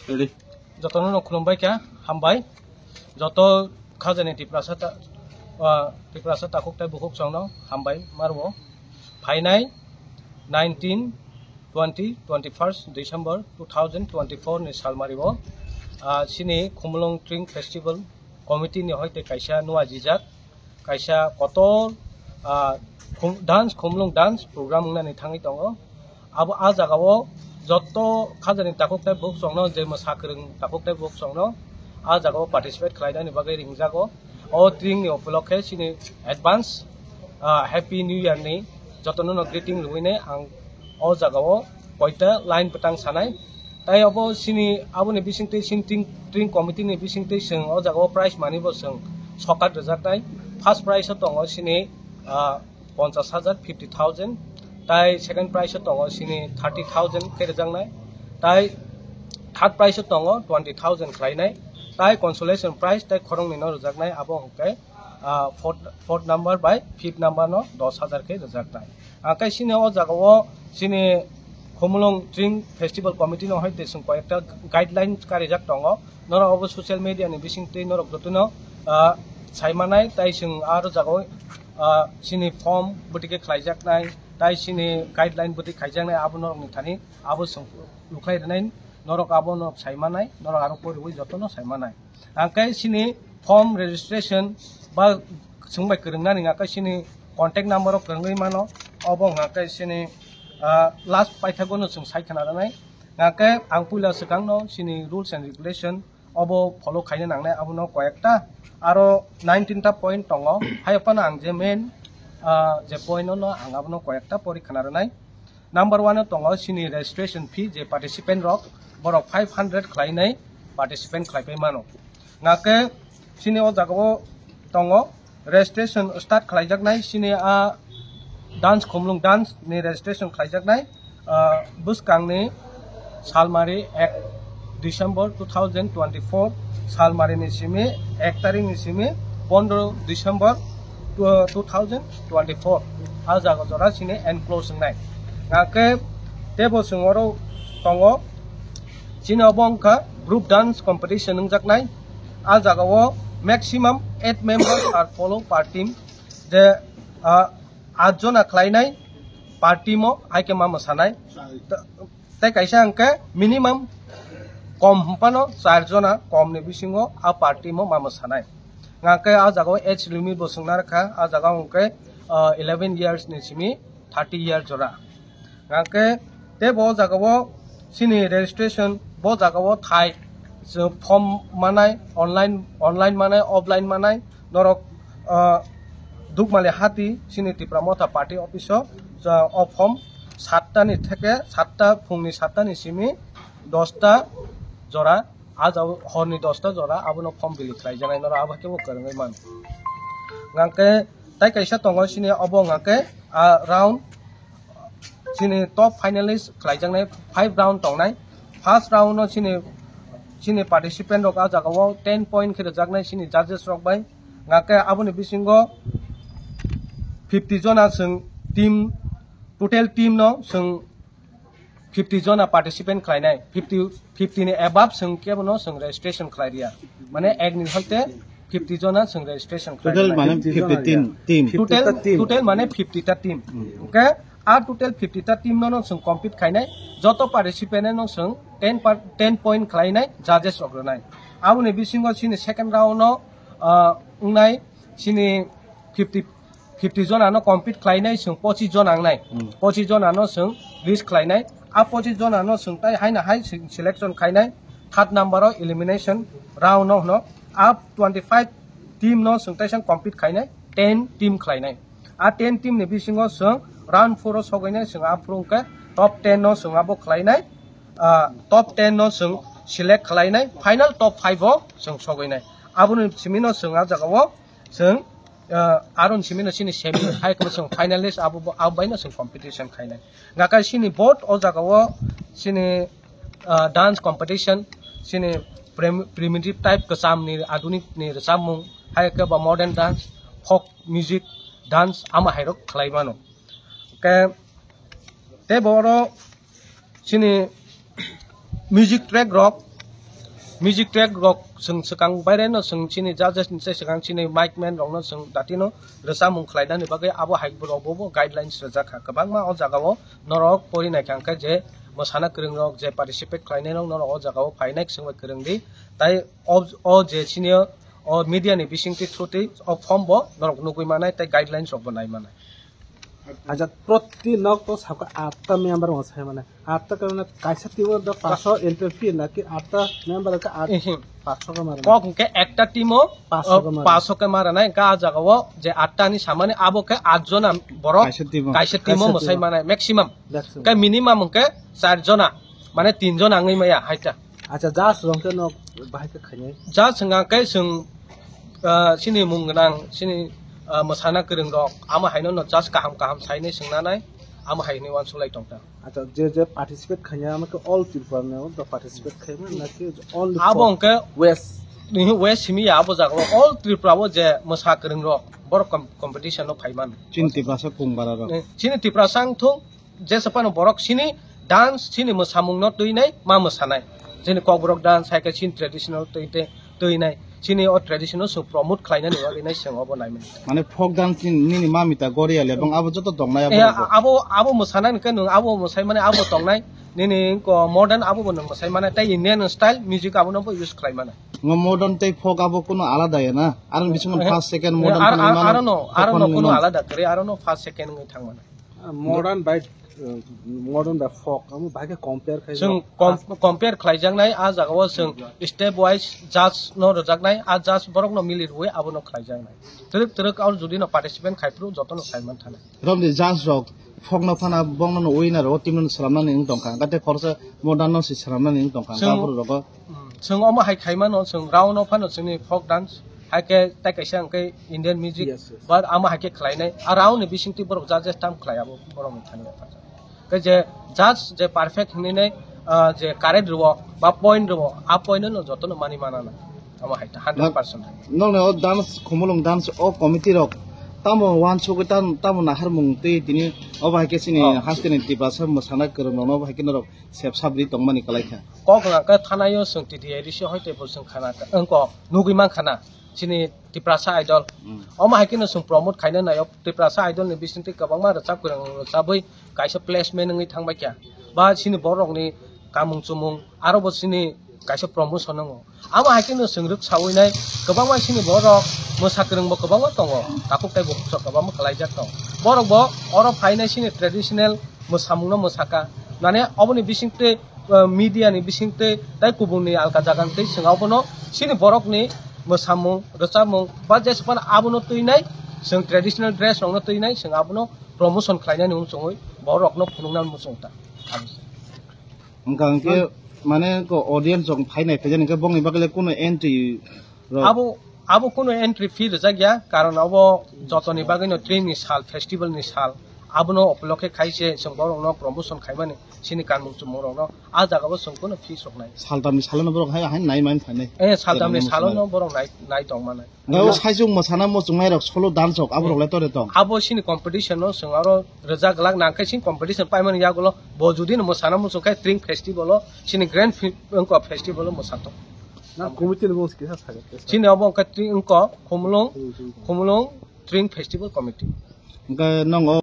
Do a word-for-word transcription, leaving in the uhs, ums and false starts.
Ready? Jotono no khulumbai kha, hambai. Joto khajani Tiprasa ta-, ah, Tiprasa takhuk tei bukhuk chwngno hambai marwo. Phainai nineteen, twenty, twenty-first December two thousand twenty-four ni salmario, ah, chini Khumulwng Tring Festival Committee ni hoite kaisa nua jijak, kaisa kotor, ah, khum-, dance, Khumulwng dance program wngnani thangwi tongo. Abo a jagao joto khajani takhuk tei bukhuk chwngno, je mwsa kwrwng takhuk tei bukhuk chwngno a jagao participate khlainani bagwi ringjago. O tring ni upolokhe chini advance, ah, Happy New Year ni jotono no greeting rwui nai ang o jagao koita line bwtang sanai. Tai abo chini, aboni bisingtwi chini tring, tring committee ni bisingtwi chwng o jagao prize money bo chwng sokat rwjaknai. First prize o tongo chini, ah, ponchas hajar, fifty thousand, tai second prize o tongo chini thirty thousand khe rwjaknai, tai third prize o tongo twenty thousand khlainai, tai consolation prize tai khoroknwi no rwjaknai, abo hwnkhe, ah, fourth, fourth number bai fifth number no dos hajar khe rwjaknai. Hwnkhe chini o jagao chini Khumulwng Tring Festival Committee no hai tei chwng koyekta guidelines karijak tongo, norok obo social media ni bisingtwi norok jotono, ah, saimanai, tai chwng aro jagao, ah, chini form bwtwi khe khlaijaknai, tai chini guideline bwtwi khaijaknai, abo norokni thani abo chwng nukhlai rwnai, norok abo norok saimanai, norok aro poriwi jotono saimanai. Hwnkhe chini form registration ba chwng bai kwrwngnani hwnkhe chini contact number o kwrwngwi mano, obo hwnkhe chini, ah, last paithago no chwng sai khna rwnai. Hwnkhe ang puila swkangno chini rules and regulation obo follow khaina nangnai, abono koyekta aro nineteen ta point tongo. Hai phano ang je main, ah, je point no ang abono koyekta pori khna rwnai. Number one o tongo chini registration fee, je participant rok borok five hundred khlainai participant khlaipai mano. Hwnkhe chini o jagao tongo registration start khlaijaknai, chini a dance, Khumulwng dance ni registration khlaijaknai, ah, bwskangni salmari ek December two thousand twenty-four, salmari ni simi ek tarik ni simi pondro December two thousand twenty-four, a jaga jora chini enclose wngnai. Hwnkhe tebo chwng oro tongo, chini obo wngkha group dance competition wngjaknai. A jagao maximum eight members are follow per team, je, ah, aat jona khlainai per team o hai khe ma mwsanai. Tei kaisa hwnkhe minimum kom hwnphano char jona kom ni bisingo a party mo ma mwsanai. Hwnkhe a jagao age limit bo swngna rwkha, a jagao hwnkhe, ah, eleven years ni simi thirty year jora. Hwnkhe tei bo jagao chini registration bo jagao thai, form manai, online, online manai, offline manai, norok, ah, Dukmali Hati chini Tipra Motha Party office o, ah, o form satta ni theke satta, phungni satta ni simi dosta jora, a jao horni dosta jora abono form bili khlaijaknai, norok abo khe bo kwrwngwi mano. Hwnkhe tai kaisa tongo chini obo hwnkhe, ah, round chini top finalist khlaijaknai five round tongnai. First round no chini, chini participant rok a jagao ten point khe rwjaknai chini judges rok bai. Hwnkhe aboni bisingo fifty jona chwng team, total team no chwng fifty jona participant khlainai, fifty, fifty ni above chwng kebono chwng registration khlai riya, mane ek ni halte fifty jona chwng registration khlai Total riya. Mane fifty team, team. Total, fifty ta team. Total mane fifty ta team. Hmm. Okay, a total fifty ta team no, no chwng compete khainai, joto participant no chwng ten par-, ten point khlainai, judges rok rwnai. Aboni bisingo chini second round no, ah, wngnai chini fifty, fifty jona no compete khlainai chwng pochis jona wngnai. Hmm. Pochis jona no chwng list khlainai. A pochis jona no chwng tai haino hai se-, selection khainai. Third number o elimination round no hwno. A twenty-five team no chwng tai sang compete khainai, ten team khlainai. A ten team ni bisingo chwng round four o sogwinai chwng aphuru hwnkhe top ten no chwng abo khlainai. Ah, top ten no chwng select khlainai, final top five o chwng sogwinai. Aboni simi no chwng a jagao chwng, ah, aro ni simi no chini semi hai kwbang chwng finalist abo bo, abo bai no chwng competition khainai. Hwnkhe chini board o jagao chini, ah, dance competition, chini prim-, primitive type kwcham ni, adunik ni rwchapmung, hai khe ba modern dance, folk music, dance ama hai rok khlai mano. Hwnkhe tei bo oro chini Music track rok, music track rok chwng swkang baireno chwng chini judges ni se swkang chini mic man rokno chwng datino rwchapmung khlainani bagwi abo hai rok bo, bo guidelines rwjak kha. Kwbangma o jagao norok pori naikha hwnkhe je mwsana kwrwng rok je participate khlainai rok norok o jagao phainai swngbai kwrwng di. Tai o, o je chini o media ni bisingtwi through twi o form bo norok nugwi manai tei guidelines rok bo nai manai. Acha proti nok to sabka atta member mo sai mane. Atta karone kaisa team o do paso entry fee naki atta member ka at Ehe. Paso ka mara. Kok hwnkhe ekta team o, Paso o, ka mara. Paso ka mara nai, hwnkhe a jaga o je atta ni samani abo khe at jona borok Kaisa team o. Kaisa team o Kaisa mwsai team o. Manai maximum. Maximum. Hwnkhe minimum hwnkhe char jona, mane tin jona wngwi maya haita. Acha, judge rok khe no bahai khe khainai. Judge hwnkha khe chwng, ah, chini mung gwnang, chini, ah, mwsana kwrwng rok, amo haino no judge kaham kaham sainai swngnanai, amo haino uansuk lai tongkha. Acha, je, je participate khainai, amo khe all Tripura no do participate khaima, naki only Abo for hwnkhe West? West simi ya, abo jaga o all Tripura o je mwsa kwrwng rok, borok com-, competition o phai mano. Chini Tiprasa kungbara rok. Eh, chini Tiprasa wngthung, jesa phano borok chini dance, chini mwsamung no twi nai ma mwsanai. Chini Kokborok dance hai khe chini traditional twi, twi, twi nai. Chini o tradition no chwng promote khlai nani bagwi nai chwng obo nai mani. Mane folk dance ni, nini mamita Goria le bang abo joto tong nai abo Eh, rogo. Abo, abo mwsanai hwnkhe nwng abo mwsai mani abo tong nai. Nini ko modern abo bo nwng mwsai mani. Tei Indian style music abo no bo use khlai mani. Ngo modern tei folk abo kuno alada ya na? Aro bisingo Eh, first, second eh, modern ar-, phano ar-, imano aro no, aro no phano kuno imano. Alada kwrwi, aro no first, second wngwi thang mani. Ah, modern by, uh, modern by folk, amo bahai khe compare khai Chwng rok. Com-, compare khlaijaknai, a jagao chwng step wise judge no rwjaknai, a judge borok no mili rwui abo no khlaijaknai. Twrwk twrwk aro jodi no participant khai phuru joto no sai man thana. Romni judge rok folk no phana bongno no winner o team no swnamnani wng tongkha, gate khoroksa modern no se swnamnani wng tongkha, Chwng gaphuru rogo. Hmm. Chwng omo hai khai mano, chwng round o phano chwngni folk dance, hai khe tai kaisa hwnkhe Indian music, Yes, yes. But amo hai khe khlainai. A round ni bisingtwi borok judges tam khlai abo borok ni thani. Khe je judge je perfect hinwi nai, ah, je correct rwo ba point rwo, a point no joto no mani mana na. Amo hai ta hundred percent. Nokni o dance, Khumulwng dance o committee rok tamo wansugwi tam-, tamo naharmung twi tini obo hai khe chini Oh. Hasteni Tiprasa mwsana kwrwng rokno obo hai khe norok sepsap ri tongmani kwlai kha. Kok hwnkha khe thanaio chwng T T A D C hoi tei bo chwng khana kha, wng kok nugwi man khana chini Tiprasa Idol. Hmm. Omo hai kheno chwng promote khaina naio Tiprasa Idol ni bisingtwi kwbangma rwchap kwrwng rwchabwi kaisa placement wngwi thangbai kha. Ba chini borok rokni kamung chumung aro bo chini kaisa promotion wngo. Amo hai kheno chwng rwk sawi nai kwbangma chini borok mwsa kwrwng bo kwbangma tongo. Takhuk tei bukhuk sok kwbangma kwlaijak tong. Borok bo oro phainai chini traditional mwsamungno mwsaka. Mane oboni bisingtwi, uh, media ni bisingtwi tei kubun ni alka jaga ni twi chwng abono chini borok ni mwsamung, rwchapmung ba jesphano abono twi nai chwng traditional dress rokno twi nai chwng abono promotion khlainani muchungwi borok rokno phunukna muchung ta. Hwnkha hwnkhe mane ko audience rok phainai phaijani hwnkhe bongni bagwi le kuno entry rok Abo, abo kuno entry fee rwjak ya, karon abo jotoni bagwino Tring ni sal, festival ni sal, abono upolokhe khai se chwng borokno promotion khaimani, chini kanmung chumung rokno, a jaga bo chwng kuno fees rok nai. Saltamni salono borok hai, hai nai man phainai. Eh, saltamni Chwng salono borok nai, nai tong manai. Nai o saijung mwsana muchungnai rok solo dance rok abo rok le tore tong. Abo chini competition no chwng aro rwjak glak nang khe chini competition paimani yagulo bo judi no mwsana muchung khe Tring festival o chini grand fi-, wngkha festival o mwsa tong. Na committee ni bung kisa saga kisa. Chini obo wngkha Tring wngkha Khumulwng, Khumulwng Tring Festival Committee. Hwnkhe nongo